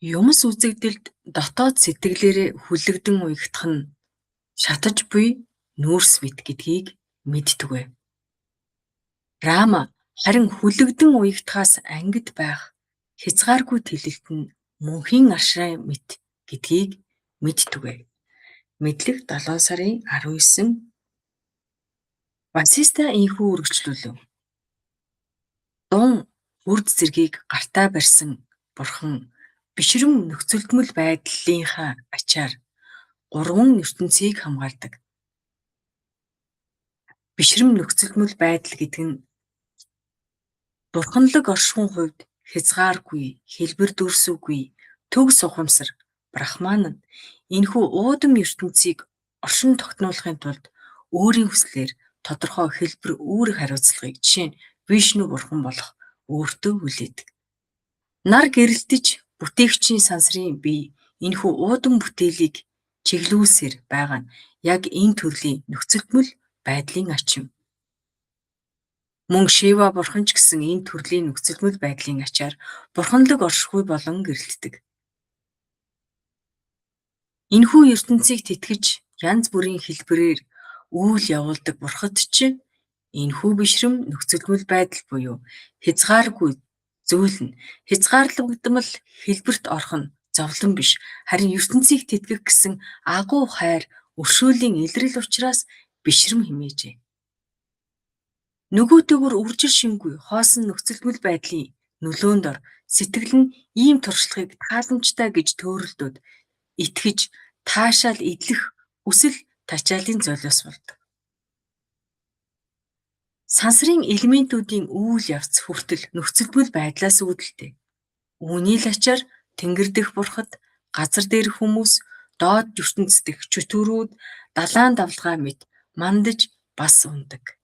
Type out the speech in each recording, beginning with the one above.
Юмс үзэгдэлд дотоод сэтгэлээрээ хүлэгдэн уягдах нь шатаж буй нүүрс мэт гэдгийг мэддэг вэ. Рама харин хүлэгдэн уягдахаас ангид байх хязгааргүй тэлэлт нь мөнхийн аршрай мэт гэдгийг мэддэг вэ. Мэдлэг 7 сарын 19. Васиста ийнхүү үргэлжлүүлэв. Дун үрд зэргийг гартаа барьсан бурхан бишрэм нөхцөлдмөл байдлынхаа ачаар гурван ертөнцийг хамгаалдаг. Бишрэм нөхцөлдмөл байдал гэдэг нь бурханлаг оршихуйн хувьд хязгааргүй, хэлбэр дүрсүгүй төгс ухамсар Брахман нь энэхүү уудам ертөнцийг оршин тогтнуулахын тулд өөрийн хүслээр тодорхой хэлбэр үүрэг хариуцлагыг, жишээ нь Вишну бурхан болох өөртөө хүлээдэг. Нар гэрэлтэж бүтээгчийн сансрын бие энэхүү уудам бүтээлийг чиглүүлсээр байгаа нь яг энэ төрлийн нөхцөлдмөл байдлын ач юм. Мөн Шива бурхан ч гэсэн энэ төрлийн нөхцөлдмөл байдлын ачаар бурханлаг оршихуй болон гэрэлтдэг. Энэхүү ертөнцийг тэтгэж янз бүрийн хэлбэрээр үйл явуулдаг бурхад ч энэхүү бишрэм нөхцөлдмөл байдал буюу хязгааргүй зүйл нь хязгаарлагдмал хэлбэрт орох нь зовлон биш, харин ертөнцийг тэтгэх гэсэн агуу хайр өршөөлийн илрэл учраас бишрэм хэмээжээ. Нөгөөтэйгүр үржил шингүй хоосон нөхцөлдмөл байдлын нөлөөнд ор сэтгэл нь ийм туршлагыг тааламжтай гэж төөрөлдөөд итгэж таашаал эдлэх хүсэл тачаалын золиос болдог. Сансрын элементүүдийн үйл явц хүртэл нөхцөлдмөл байдлаас үүдэлтэй. Үүний л ачаар тэнгэр дэх бурхад, газар дээрх хүмүүс, доод ертөнц дэх чөтгөрүүд далайн давлгаа мэт мандаж бас унадаг.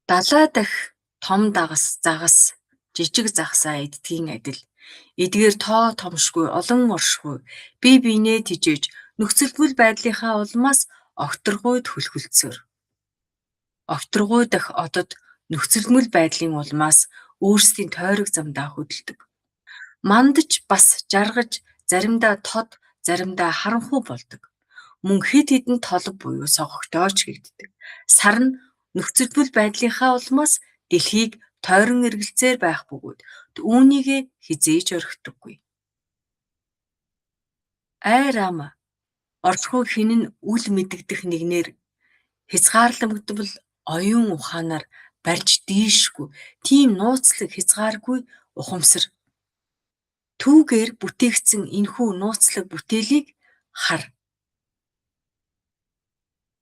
Далай дахь том дагас загас, жижиг загасаа иддгийн адил эдгээр тоо томшгүй олон оршихуй бие биенээ тэжээж нөхцөлдмөл байдлынхаа улмаас огторгуйд хөлхөлдсөөр. Огторгуй дахь одод нөхцөлдмөл байдлын улмаас өөрсдийн тойрог замдаа хөдөлдөг. Мандаж бас жаргаж, заримдаа тод, заримдаа харанхуй болдог. Мөн хэд хэдэн толбо буюу согогтой ч гэгддэг. Сар нь нөхцөлдмөл байдлынхаа улмаас дэлхийг тойрон эргэлзсээр байх бөгөөд үүнийгээ хэзээ ч орхидоггүй. Ай Рама, оршихуй хэн нь үл мэдэгдэх нэгнээр хязгаарлагдмал оюун ухаанаар барьж дийлшгүй тийм нууцлаг хязгааргүй ухамсар түүгээр бүтээгдсэн энэхүү нууцлаг бүтээлийг хар.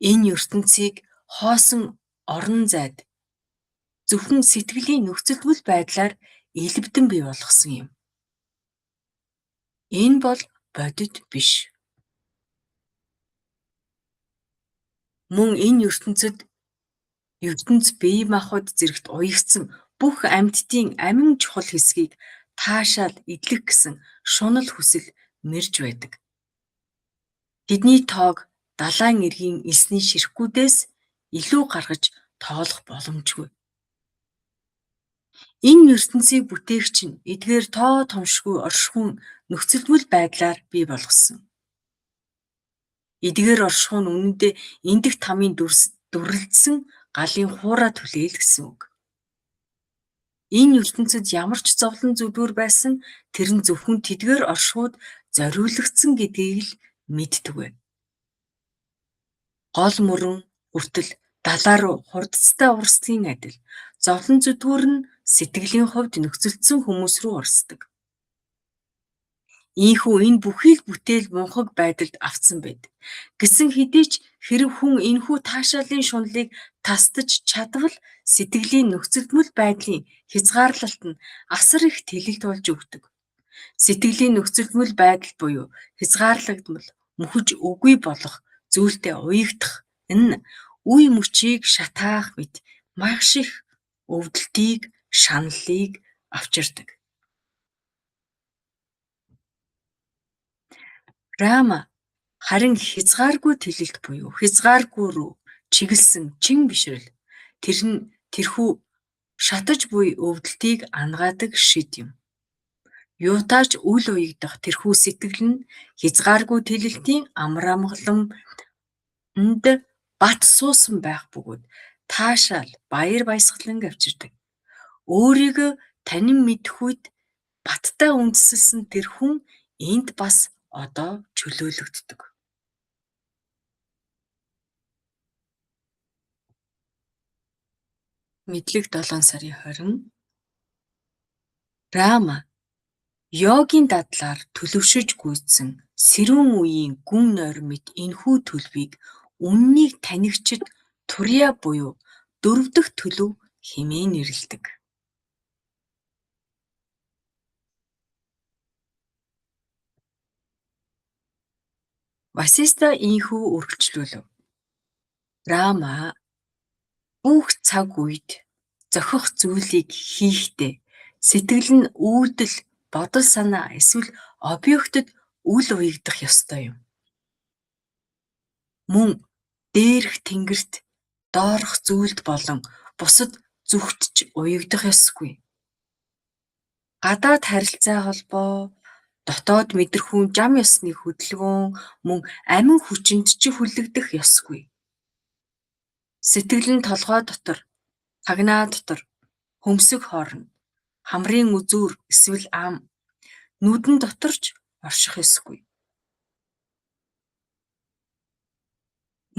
Энэ ертөнцийг хоосон орон зайд зөвхөн сэтгэлийн нөхцөлдмөл байдлаар элбэдэн бий болгосон юм. Энэ бол бодит биш. Мөн энэ ертөнцөд ертөнц бие махбод зэрэгт уягдсан бүх амьтдын амин чухал хэсгийг таашаал эдлэх гэсэн шунал хүсэл мэрж байдаг. Тэдний тоог далайн эргийн элсний ширхгүүдээс илүү гаргаж тоолох боломжгүй. Энэ ертөнцийг бүтээгч нь эдгээр тоо томшгүй оршихуйн нөхцөлдмөл байдлаар бий болгосон. Эдгээр оршихуй нь үнэндээ эндэх тамын дүрэлзсэн галын хуурай түлээл гэсэн үг. Энэ ертөнцид ямар ч зовлон зүдгүүр байсан тэр нь зөвхөн тэдгээр оршихуйд зориулагдсан гэдгийг л мэддэг вэ. Гол мөрөн хүртэл далаа руу хурдацтай урсдгийн адил зовлон зүдгүүр нь сэтгэлийн хувьд нөхцөлдсөн хүмүүс рүү урсдаг. Ийнхүү энэ бүхий л бүтээл мунхаг байдалд автсан байдаг. Гэсэн хэдий ч хэрэв хүн энэхүү таашаалын шуналыг тасдаж чадвал сэтгэлийн нөхцөлдмөл байдлын хязгаарлалт нь асар их тэлэлт болж өгдөг. Сэтгэлийн нөхцөлдмөл байдал буюу хязгаарлагдмал мөхөж үгүй болох зүйлтэй уягдах нь үе мөчийг шатаах мэт маш их өвдөлтийг, шаналлыг авчирдаг. Рама харин хязгааргүй тэлэлт буюу хязгааргүй рүү чиглэсэн чин бишрэл. Тэр нь тэрхүү Шатаж буй өвдөлтийг анагадаг шид юм. Юутай ч үл уягдах тэрхүү сэтгэл нь хязгааргүй тэлэлтийн амар амгаланд бат суусан байх бөгөөд таашаал, баяр баясгаланг авчирдаг. Өөрийгөө танин мэдэх үед баттай үндэслэсэн тэр хүн энд бас одоо чөлөөлөгддөг. Мэдлэг 7 сарын 20. Рама йогийн дадлаар төлөвшөж гүйцсэн сэрүүн үеийн гүн нойр мэт энэхүү төлөвийг үнэнийг танигчид туриа буюу дөрөв дэх төлөв хэмээн нэрлэдэг. Васиста ийнхүү үргэлжлүүлэв. Рама бүх цаг үед зохих зүйлийг хийхдээ сэтгэл нь үйлдэл, бодол санаа эсвэл объектод үл уягдах ёстой юм. Мөн дээрх тэнгэрт, доорх зүйлд болон бусад зүгт ч уягдах ёсгүй. Гадаад харилцаа холбоо, дотоод мэдрэхүйн зам ёсны хөдөлгөөн мөн амин хүчинд ч хүллэгдэх ёсгүй. Сэтгэл нь толгой дотор, хагнаа дотор, хөмсөг хооронд, хамрын үзүүр эсвэл ам, нүдэн дотор ч орших ёсгүй.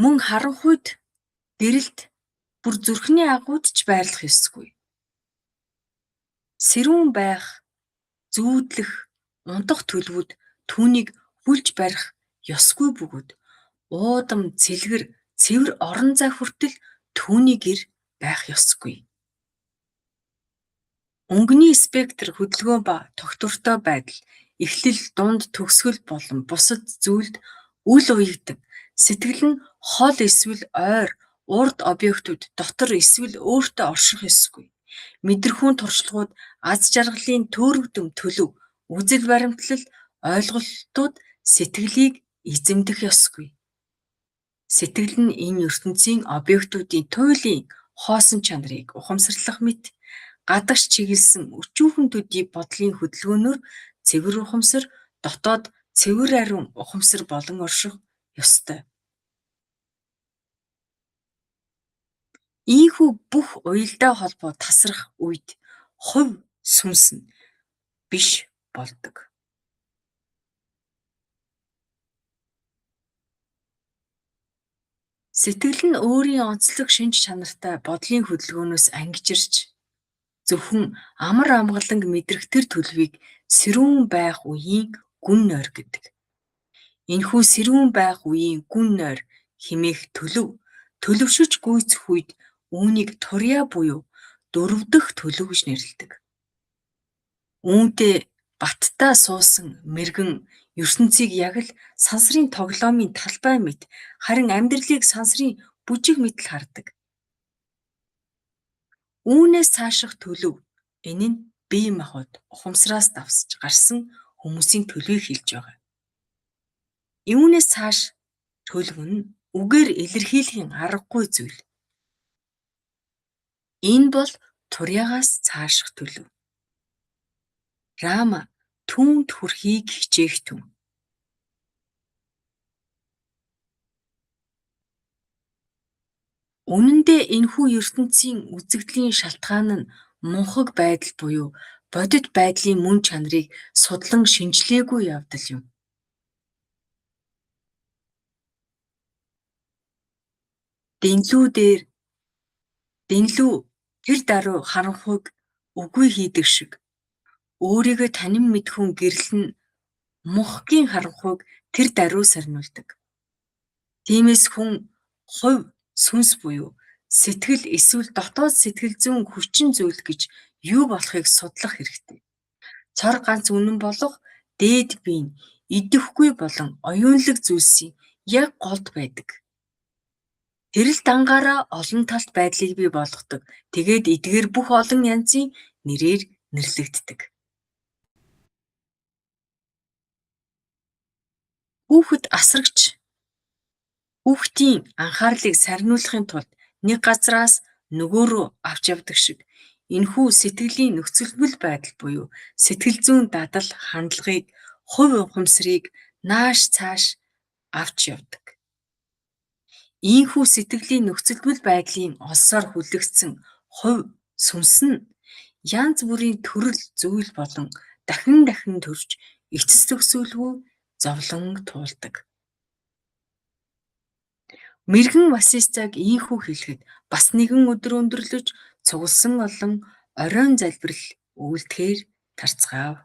Мөн харанхуйд, гэрэлд, бүр зүрхний агуйд ч байрлах ёсгүй. Сэрүүн байх, зүүдлэх, унтах төлөвүүд түүнийг хүлж барих ёсгүй бөгөөд уудам, цэлгэр, цэвэр орон зай хүртэл түүний гэр байх ёсгүй. Өнгөний спектр хөдөлгөөн ба тогтвортой байдал, эхлэл, дунд, төгсгөл болон бусад зүйлд үл уягдан сэтгэл нь хол эсвэл ойр, урд объектууд дотор эсвэл өөртөө орших ёсгүй. Мэдрэхүйн туршлагууд, аз жаргалын төөрөгдөм төлөв, үзэл баримтлал, ойлголтууд сэтгэлийг эзэмдэх ёсгүй. Сэтгэл нь энэ ертөнцийн объектуудын туйлын хоосон чанарыг ухамсарлах мэт гадагш чиглэсэн өчүүхэн төдий бодлын хөдөлгөөнөөр цэвэр ухамсар, дотоод цэвэр ариун ухамсар болон орших ёстой. Ийнхүү бүх уялдаа холбоо тасрах үед хувь сүнс нь биш болдог. Сэтгэл нь өөрийн онцлог шинж чанартай бодлын хөдөлгөөнөөс ангижирч зөвхөн амар амгаланг мэдрэх тэр төлөвийг сэрүүн байх үеийн гүн нойр гэдэг. Энэхүү сэрүүн байх үеийн гүн нойр хэмээх төлөв төлөвшөж гүйцэх үед үүнийг туриа буюу дөрөв дэх төлөв гэж нэрлэдэг. Үүнтэй баттай суусан мэргэн ертөнцийг яг л сансрын тоглоомын талбай мэт харин амьдралыг сансрын бүжиг мэт л хардаг. Үүнээс цааших төлөв энэ нь бие махбод ухамсараас давсаж гарсан хүмүүсийн төлөвийг хэлж байгаа. Үүнээс цааш төлөв нь үгээр илэрхийлэхийн аргагүй зүйл. Энэ бол туриагаас цааших төлөв. Рама түүнд хүрэхийг хичээх түн. Үнэн дээр энэхүү ертөнцийн үзэгдлийн шалтгаан нь мунхаг байдал буюу бодит байдлын мөн чанарыг судлан шинжилээгүй явдал юм. Дэнлүү дээр дэнлүү тэр даруй харанхуйг үгүй хийдэг шиг өөрийгөө танин мэдэхүйн гэрэл нь мунхгийн харанхуйг тэр даруй сарниулдаг. Тиймээс хүн хувь сүнс буюу сэтгэл эсвэл дотоод сэтгэл зүйн хүчин зүйл гэж юу болохыг судлах хэрэгтэй. Цор ганц үнэн болох дээд бие нь идэвхгүй болон оюунлаг зүйлсийн яг голд байдаг. Тэр л дангаараа олон талт байдлыг бий болгодог. Тэгээд эдгээр бүх олон янзын нэрээр нэрлэгддэг. Хүүхэд асрагч хүүхдийн анхаарлыг сарниулахын тулд нэг газраас Нөгөө рүү авч явдаг шиг энэхүү сэтгэлийн нөхцөлмөл байдал буюу сэтгэл зүйн дадал хандлагыг, хувь ухамсарыг нааш цааш авч явдаг. Ийнхүү сэтгэлийн нөхцөлмөл байдлын олсоор хүлэгдсэн хувь сүнс нь янз бүрийн төрөл зүйл болон дахин дахин төрж эцэс төгсгөлгүй зовлон туулдаг. Мэргэн Васиштаг ийнхүү хэлэхэд бас нэгэн өдөр өндөрлөж цугласан олон оройн залбирал өгөлдөхээр тарцгаав.